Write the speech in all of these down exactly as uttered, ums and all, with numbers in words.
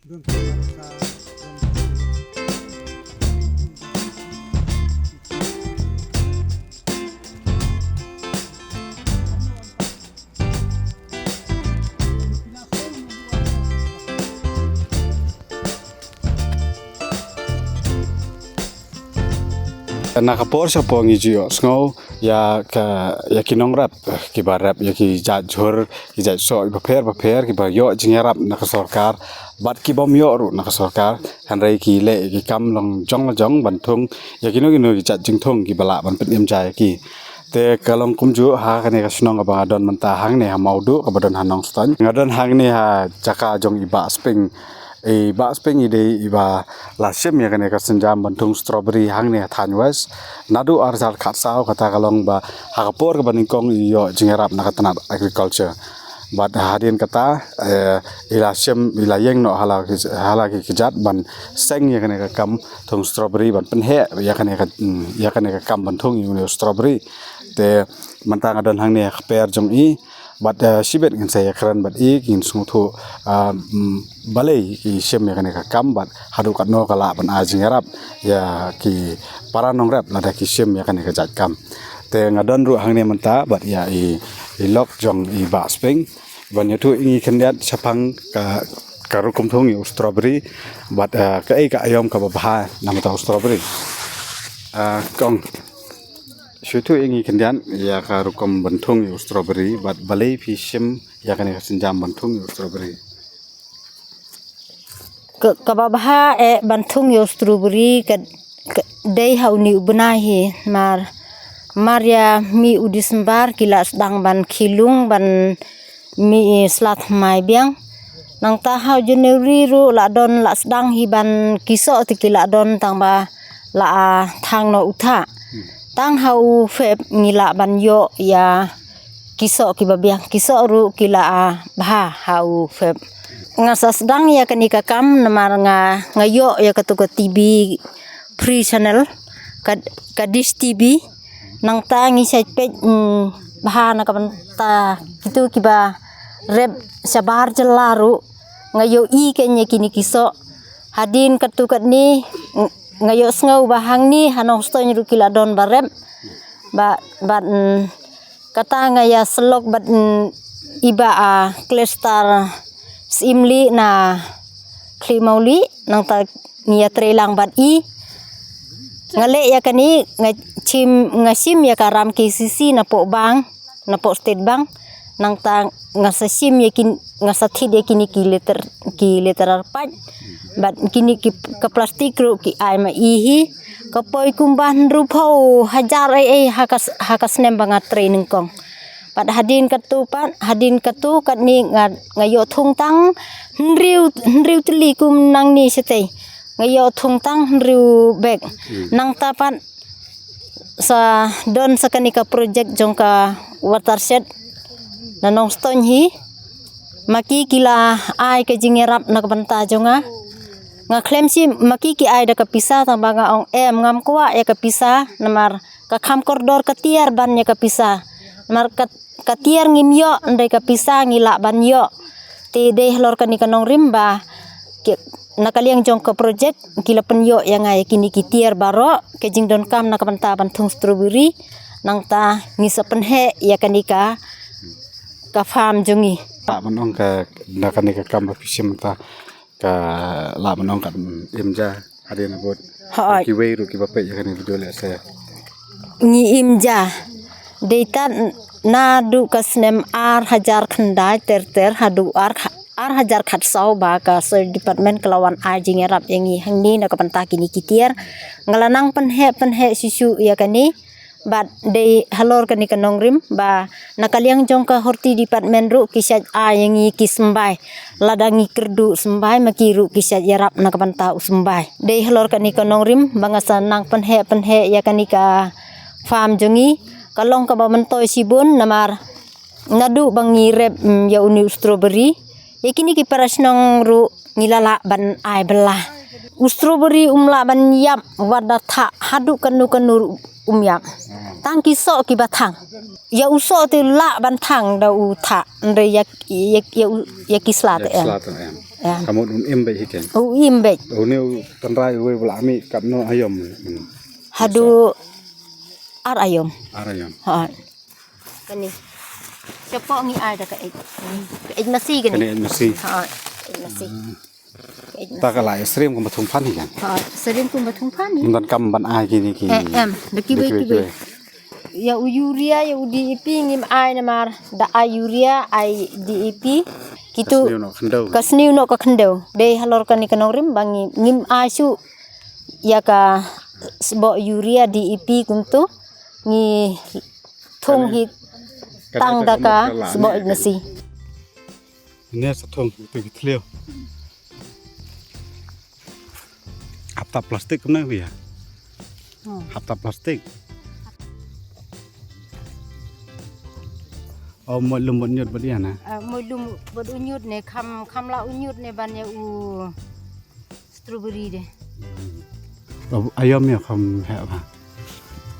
Na ka por sha por ngi ju ïohsngew ïa ka, ïa ki nongrep kiba rep ïa ki jait jhur, ki jait soh bapher bapher kiba ïoh jingïarap na ka sorkar bad ki bym ïoh ruh na ka sorkar, hynrei ki leh ïa ki kam long jong la jong ban thung ïa kino kino ki jait jingthung kiba lah ban pynim ja ïa ki. Te ka long kumjuh ha kane ka shnong kaba nga don mynta hangne ha Mawduh kaba don ha Nongstoiñ. Nga don hangne ha jaka jong i Bah Spring. I Bah Spring i dei iba la shim ïa kane ka sienjam ban thung strawberry hangne ha Thaiñ West. Naduh ar hajar khatsaw kata ka long ba ha ka por kaba nyngkong i ïoh jingïarap na ka tnat agriculture. Bad hadien kata, eh, i la shim, i la ïeng noh ha la ki, ha la ki kjat ban seng ïa kane ka kam thung strawberry ban pynheh ïa kane ka, mm, ïa kane ka kam ban thung ïa une u strawberry. Te mynta nga don hangne ha kper jong i, bad, eh, shibit ngin sa ïakren bad i, ngin sngewthuh, ah, mm, balei i shim ïa kane ka kam bad haduh katno ka lah ban ai jingïarap ïa ki para nongrep lada ki shim ïa kane ka jait kam. Te nga don ruh hangne mynta bad ïa i, i lok jong i Bah Spring ban ïathuh ïa ngi khyndiat shaphang ka, ka rukom thung ïa u strawberry bad, eh, kaei ka aïom kaba bha namar u strawberry. Ah, kong, shu ïathuh ïa ngi khyndiat ïa ka rukom ban thung ïa u strawberry bad balei phi shim ïa kane ka sienjam ban thung ïa u strawberry. Ka, kaba bha eh ban thung ïa u strawberry ka, ka dei ha une u bnai hi, mar, mar ïa mih u December ki la sdang ban khih lung ban mih sla thymmai biang. Nangta ha u January ruh la don, la sdang hi ban ki soh te ki la don tang ba la, ah, thang noh u thah. Tang ha u Feb ngi lah ban ïoh ïa ki soh kiba biang, ki soh ruh ki la, ah, bha ha u Feb. Nga sa sdang ïa kane ka kam namar nga, nga ïoh ïa katu ka T V free channel, ka, ka Dish T V. Nangta ngi shait peit, mm, bha na ka bynta kitu kiba rep shabar jylla ruh. Nga ïohi kein ïa kine ki soh. Hadien katu katne, ng-, nga ïohsngew ba hangne ha Nongstoiñ ruh ki la don ba rep. Ba, ba, mm, kata nga ïa syllok bad, mm, i Bah, ah, Klestar Syiemlieh na Khlieh Mawlieh, nangta ngi ïatrei lang bad i. Nga leh ïa kane, nga shim, nga shim ïa ka ram K C C napoh bank, napoh State Bank. Nangta nga sa shim ïa kin, nga sa thied ïa kine ki letter, ki letter paid. Bad kine ki, ka plastik ruh ki ai ma i hi. Ka poi kumba hynriewphew hajar ei ei ha ka s-, ha ka snem ba nga trei nyngkong. Bad hadien katu pat, hadien katu katne nga, nga ïoh thung tang hynriew, hynriew tylli kum nangne shatei. Nga ïoh thung tang hynriew bek. Hmm. Nangta pat sa don sa kane ka project jong ka watershed na Nongstoiñ hi. Ma ki ki la ai ka jingïarap na ka bynta jong nga. Nga khlem shim, ma ki ki ai da ka pisa, tang ba nga ong em, ngam kwah ïa ka pisa, namar ka kham kordor ka tiar ban ïa ka pisa. Namar ka, ka tiar ngim ïoh, hynrei ka pisa ngi lah ban ïoh. Te dei halor kane ka nongrim ba ki, na ka liang jong ka project ki la pynïoh ïa nga ïa kine ki tiar baroh, ka jingdonkam na ka bynta ban thung strawberry, nangta ngi sa pynheh ïa kane ka, ka farm jong ngi. Lah ban ong ka, na kane ka kam ba phi shim mynta, ka lah ban ong ka im ja hadien nabud. Hooid. Kiwei ruh kiba peit ïa kane video lehse. Ngi im ja. Dei tad naduh ka snem ar hajar khyndai ter ter haduh ar, ar hajar khatsaw ba ka soil department ka la wan ai jingïarap ïa ngi hangne na ka bynta kine ki tiar. Nga la nang pynheh pynheh shisha ïa kane. Bad dei halor kane ka nongrim ba na ka liang jong ka horti department ruh ki shait ai ïa ngi ki symbai. Lada ngi kyrduh symbai ma ki ruh ki shait ïarap na ka bynta u symbai. Dei halor kane ka nongrim ba nga sa nang pynheh pynheh ïa kane ka farm jong ngi. Ka long kaba myntoi shibun namar naduh ba ngi rep, mm, ïa une u strawberry, ïa kine ki para shnong ruh ngi la lah ban ai bylla. U strawberry um lah ban ïap wat da thah haduh kano kano um ïap. Tang ki soh kiba thang. Ïa u soh te lah ban thang da u thah. Hynrei ïa, ïa, ïa, u- ïa ki sla te em. Sla te em. Em. Ka mut um im beit hi ken. U im beit. Une u tynrai uwei ba la mih katno aïom? Haduh ar aïom. Ar aïom. Ha. Kane. Shapoh ngi ai da ka ej. Ka ej masi kane. Kane ej masi. Ha, ej masi. Ka ej masi. Ta ka la ïa srim kumba thung phan hi kan. Ha, srim kumba thung phan hi. Mynta kam ban ai kine ki. Eh, em, da kiwei kiwei. Ïa u urea, ïa u D A P ngim ai namar da ai urea, ai D A P. Kitu. Ka sniew noh ka khyndew. Ka sniew noh ka khyndew. Dei halor kane ka nongrim ba ngi ngim ai shuh ïa ka sboh urea D A P kumtu ngi thung hi tang da ka sboh ej masi. Ne sa thung tu ki thliew. Hapta plastik kumne wi ya. Hmm. Hapta plastik. Oh, mo lum bot nyut bot ya na. Ah, mo lum bot u nyut ne kham, kham la u nyut ne ban ya u strawberry de. Ba aïom ïa kham heh ba.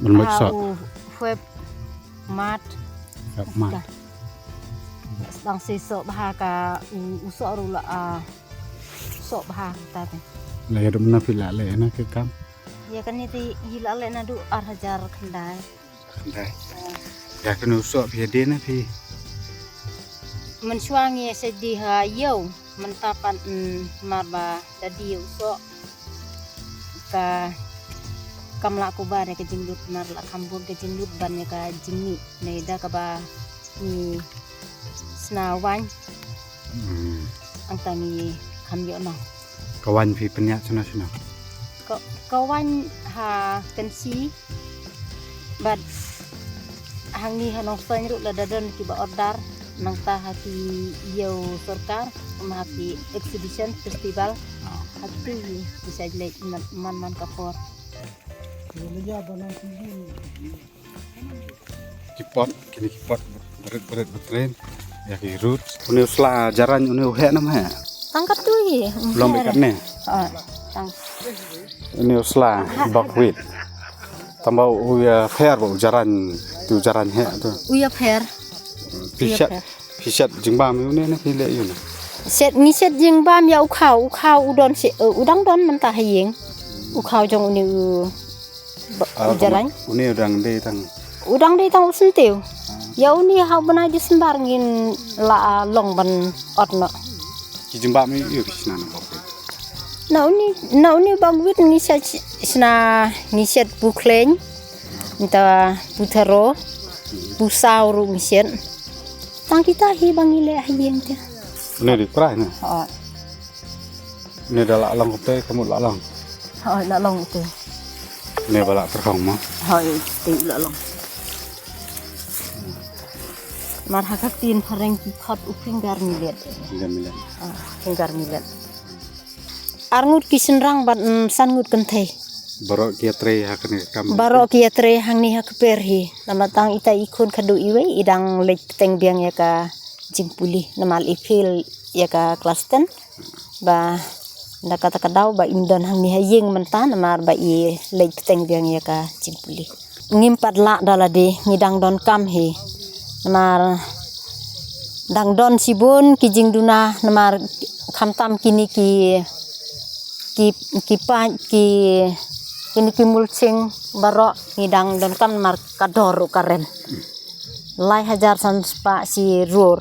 Ban moj soh. U Feb, Mart. Feb, Mart. Dang sei soh bha ka u, u soh ruh la, ah, soh bha ta te. La ïa dum na phi la leh na ki kam. Ïa kane te i la leh naduh ar hajar khyndai. Khyndai. Ïa kano soh phi ïa dei na phi. Mynshuwa ngi ïa shait die ha ïew, mynta pat, mm, mar ba da die u soh. Ka kam lah kubar ïa ka jinglut, mar la kham bun ka jinglut ban ïa ka jingmih. Nai da kaba ngi sna waiñ. Hmm. Hangta ngi kham ïoh noh. Ka waiñ phi pynïaid shano shano? Ka, ka waiñ ha Kynshi. Bad hangne ha Nongstoiñ ruh lada don kiba order, nangta ha ki ïew sorkar, kum ha ki exhibition, festival. Ah. Ha kitu hi ki sa leit man, man man ka por. Ki pot, kine ki pot, bret bret bret. Ïa ki roots. Une u sla jaraiñ une u heh nam heh? Tang katto hi. Long beit katne. Ah, tang. Une u sla buckwheat. Tang ba u ïa pher ba u jaraiñ, tu jaraiñ heh tu. U ïa pher. Phi shet, phi shet jingbam une ne phi leh ïa une? Shet, ngi shet jingbam ïa u khaw, u khaw u don shi, eh, u dang don mynta ha ïing. U khaw jong une u ba-, ah, u jaraiñ. Une u dang dei tang. U dang dei tang u syntiew. Ïa une ha u bnai December ngin la, ah, long ban ot noh. Ki jingbam ïa u phi shna na bok. Na une, na une buckwheat ngi shet shna, ngi shet bu khleiñ. Nta bu tharo, bu saw ruh ngi shet. Tang kita hi ba ngi leh ha ïing te. Une dei prai ne? Ha. Ne da la long te, ka mut la long. Ha, la long te. Ne ba la tyrkhong mo. Ha, te la long. Mar ha ka ktien phareng ki khot u finger millet. Finger millet. Ah, finger millet. Arngut ki shynrang bad, mm, san ngut kynthei. Baroh ki ïatrei ha kane ka kam. Baroh ki ïatrei hangne ha kper hi. Namar tang ita i khun khadduh iwei i dang leit bteng biang ïa ka jingpule namar i fail ïa ka klas ten. Ba da kata ka daw ba im don hangne ha ïing mynta namar ba i leit bteng biang ïa ka jingpule. Ngim pat lah da lade, ngi dang donkam hi. Namar dang don shibun ki jingduna namar khamtam kine ki, ki, ki paid ki, kine ki mulching baroh ngi dang donkam namar ka dor ruh ka rem. Lai hajar san spah shi rur.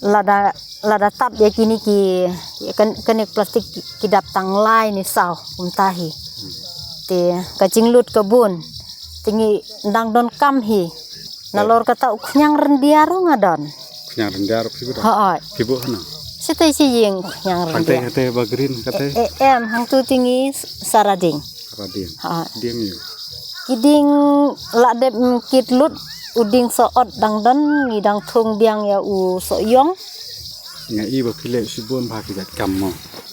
Lada, lada tap ïa kine ki, ïa kan-, kane plastik ki, ki dap tang lai ne saw kumta hi. Te ka jinglut ka bun. Te ngi dang donkam hi. Nalor kata u khñiang ryndia ruh nga don. Khñiang ryndia ruh phi don? Hooid. Phi buh hano? Shatei shi ïing khñiang ryndia. Hangtei, hangtei ba green katei? Eh, eh, em, hangtu te ngi s-, sa ra dieng. Sa ra dieng. Hooid. Dieng ïa u? Ki dieng la dep, mm, kit lut, u dieng soh ot dang don, ngi dang thung biang ïa u soh ïong. Nga i ba phi leh shibun bha ki jait kam mo.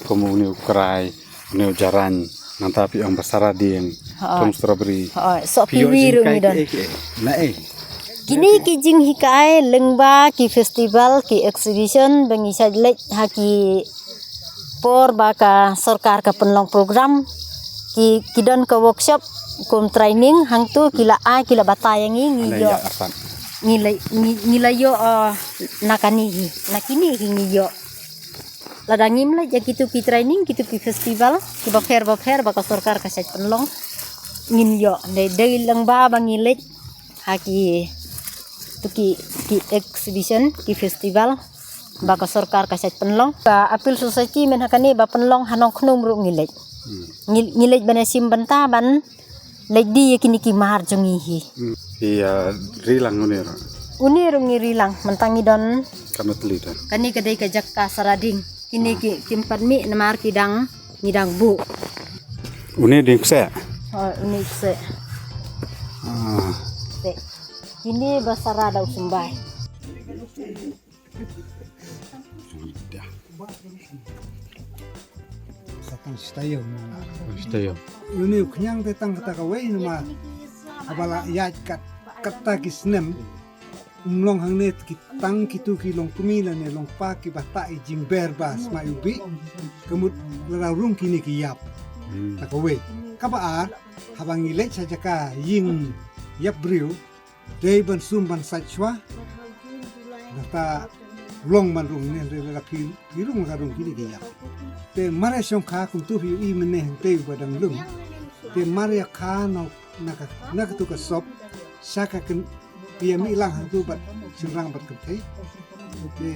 Kum une u krai, une u jaraiñ, nangta phi ong ba sa ra dieng, hooid, thung strawberry. Hooid, soh kiwi ruh ngi don. Phi ïoh jinghikai kiei kiei? Na ei? Kine ki jinghikai lyngba ki festival, ki exhibition, ba ngi shait leit ha ki por ba ka sorkar ka pynlong program, ki ki don ka workshop kum training hangtu ki la ai, ki la batai ïa ngi, ngi ïoh. Ngi la ngi, ngi la ïoh, ah, na kane hi, na kine hi ngi ïoh. Lada ngim leit ïa kitu ki training, kitu ki festival kiba pher ba pher ba ka sorkar ka shait pynlong, ngin ïoh. Dei dei lang ba ba ngi leit ha kitu ki ki exhibition, ki festival ba ka sorkar ka shait pynlong. Ka Appeal Society mynta kane ba pynlong ha Nongkhnum ruh ngi leit. Ngi, ngi leit ban ïashim bynta ban leit die ïa kine ki mar jong ngi hi. Phi, ah, ri lang une ruh? Une ruh ngi ri lang, mynta ngi don. Katno tylli te? Kane ka dei ka jaka Sarading. Kine ki kim pat mih namar ki dang, ngi dang buh. Une dei kseh? Oh, une kseh. Ah. Te. Kine ba Sara da u symbai. Sa tang shi taïew. Tang shi taïew. Une u khñiang te tang kata kawei namar haba la ïaid kat, kata ki snem. Um long hangne ki tang kitu ki longkmie lane longkpa kiba tah i jingber ba smai u bih. Ka mut la rung kine ki ïap. Hmm. Ta kawei. Kaba ar, haba ngi leit sha jaka ïing ïap briew, dei ban sum ban sait shuwa. Nangta long ban rung ne, lada phi, phi rung la ka rung kine ki ïap. Te mar ïa shongkha kumtu phi ïohi mynne hangtei ba dang lum. Te mar ïa kha na, na ka, na katu ka sop, sha ka kyn, phi ïa mih lang hangtu bad shynrang bad kynthei. Te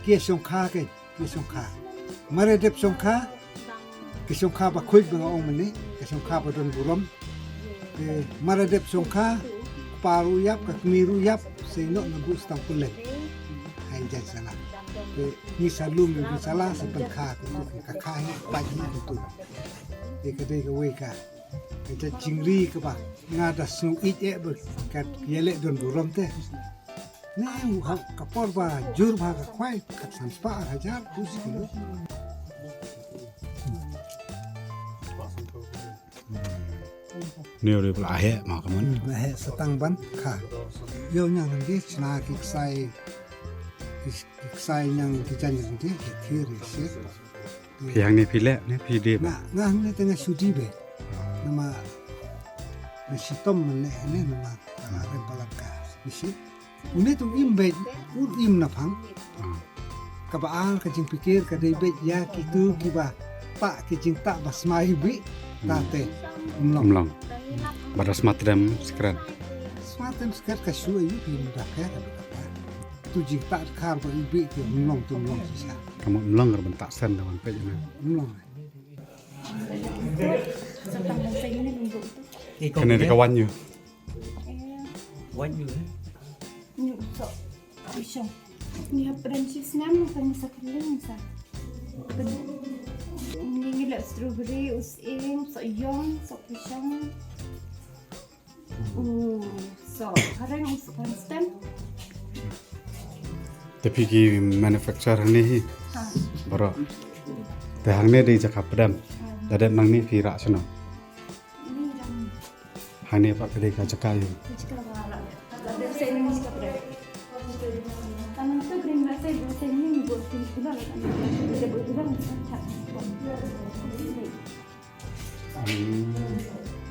ki ïa shongkha ka Ki shongkha. Mar ïa dep shongkha. Ki shongkha ba khuid ba nga ong mynne. Ki shongkha ba don burom. Ki mar ïa dep shongkha. Kpa ruh ïap, ka kmie ruh ïap. Sa ïehnoh na buh stang pynleng. Ha ïing jaiñsala. Ki ngi sa lum ïa ïing jaiñsala sa pynkha. Ki tu ka kha hi, pait hi ki tu. Ki ka dei kawei ka. Ka jait jingri kaba nga da sngew ïeit eh ba ka ïaleh don burom te. Ne u ha ka por ba jur ba ka khwai ka san spah ar hajar tu sikul. Ne u ri bla he ma ka mon. Bla he sa tang ban kha. Ïoh ñiang ryngki chna ki ksai, ki ksai ñiang ki jaiñ ryngki ki thir ïa shi. Phi hangne phi leh ne phi die ba? Nga, nga hangne te nga shu die beit. Namar nga shitom mynne hangne namar nga rem palat ka mishi. Une te u im beit, u im na phang. Ah. Kaba ar ka jingpikir ka dei beit ïa kitu kiba tah ki jingtah ba smai bih. Hmm. Ta te um long. Um long. Ba da smat dem skret. Smat dem skret ka shu ayu phi mynta pher ka bit kata. Tu jingtah dkhar ba i bih ki um long tu um long shisha. Ka mut um long ka ban tah sen da ban peit na. Um long. Kane da ka wan ïa u. Wan ïa u, eh? Ïa u soh pishong. Ngi hap pdem shi snem, ngi sa kylli ngi sa. Ngi, ngi leh strawberry, u sying, soh ïong, soh pishong. U soh phareng, u soh phareng stem. Te phi ki manufacture hangne hi? Ha. Baroh. Te hangne dei jaka pdem. Ha. Da dep nangne phi rah shano? Hangne pat ka dei ka jaka ïa u. Ka jaka ba rah. Ka dei seng ni jaka pdem. Kan tu green ba seng, ba seng ni, ba seng ni, ba seng ni, ba seng ni. Hmm.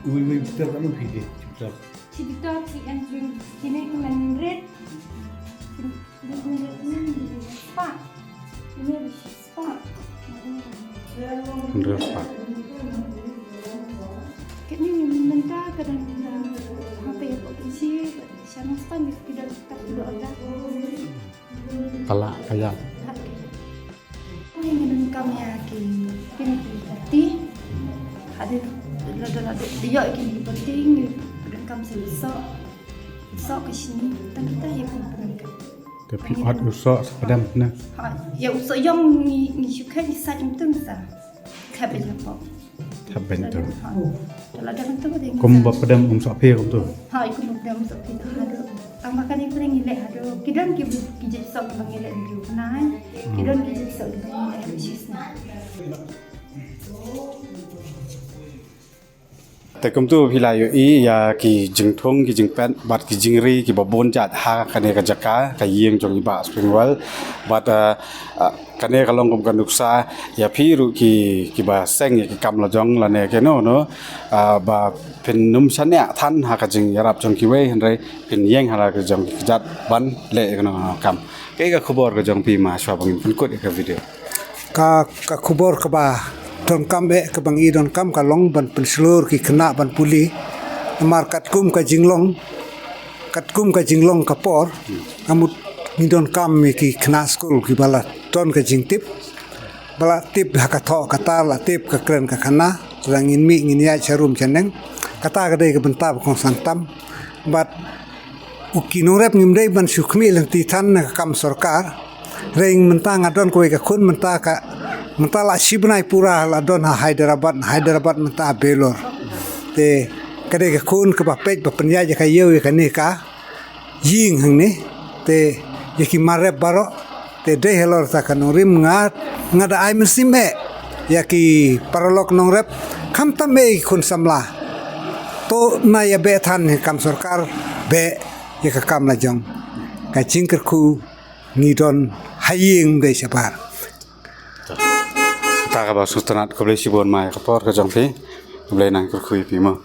Uwei uwei u bitar katno phi die? Shi bitar. Shi bitar, shi en, shi kine ki man red. Shi bitar, shi spah. Kine shi spah. Hynriew spah. Kine mynta ka dang, ah, ha ka ïa pok shi, sha nang spah ni ki dang tak dua ka. Ka lah ka ïap. Ngi donkam ïa ki, kine ki parti. Hadien lada, lada ïoh ïa kine ki parti ngi donkam sa ïa u soh. Soh ka shini, tang kita ïa ki parti. Te phi ot u soh sa pdem ne? Ha, ïa u soh ïong ngi, ngi shu khet ngi sait mynta sa. Thep beiñ hapoh. Thep beiñ tu. Ha. Te lada mynta ka dei. Kumba pdem um soh phi kumtu. Ha, kumba pdem um soh phi haduh. Tang ba kane pdem ngi leh haduh. Ki don ki, ki jait soh kiba ngi leh haduh bnai. Ki don ki jait soh kiba ngi leh haduh shisnem. Te kumtu phi la ïohi ïa ki jingthung ki jingpet bad ki jingri kiba bun jait ha kane ka jaka ka ïing jong i Bah Springwell. Bad, eh, eh, Kane ka long kum ka nuksa ïa phi ruh ki, kiba seng ïa ki kam la jong lane kino, no, ah, ba phin ym shaniah than ha ka jingïarap jong kiwei, hynrei phin ïeng ha la ka jong ki kjat ban leh kano kano ka kam. Kaei ka khubor ka jong phi ma, shuwa ba ngin pynkut ïa ka video? Ka, ka khubor kaba donkam eh, kaba ngi donkam ka long ban pynshlur ki khynnah ban pule. Namar katkum ka jinglong, katkum ka jinglong ka por, ka mut ngi donkam ïa ki khynnah skul kiba la don ka jingtip, ba la tip ha ka thoh ka tar, la tip ka kren ka khana, te ngin mih ngin ïaid sharum shaneng. Kata ka dei ka bynta ba kongsan tam. Bad u ki nongrep ngim dei ban shu khmih lynti than na ka kam sorkar. Hynrei mynta nga don kawei ka khun mynta ka, mynta la shi bnai pura la don ha Hyderabad, Hyderabad mynta ha Belur. Te ka dei ka khun kaba peit ba pynïaid ïa ka ïew ïa kane ka ïing hangne. Te ïa ki mar rep baroh, te dei halor ta ka nongrim nga, nga da ai mynsiem eh ïa ki paralok nongrep, khamtam eh ïa ki khun samla. To na ïa beh than ïa ka kam sorkar, beh ïa ka kam la jong. Ka jingkyrkhu ngi don ha ïing, dei shabar. Ta kaba sngewtynnat, khublei shibun ma ïa ka por ka jong phi. Khublei, nang kyrkhu ïa phi mo.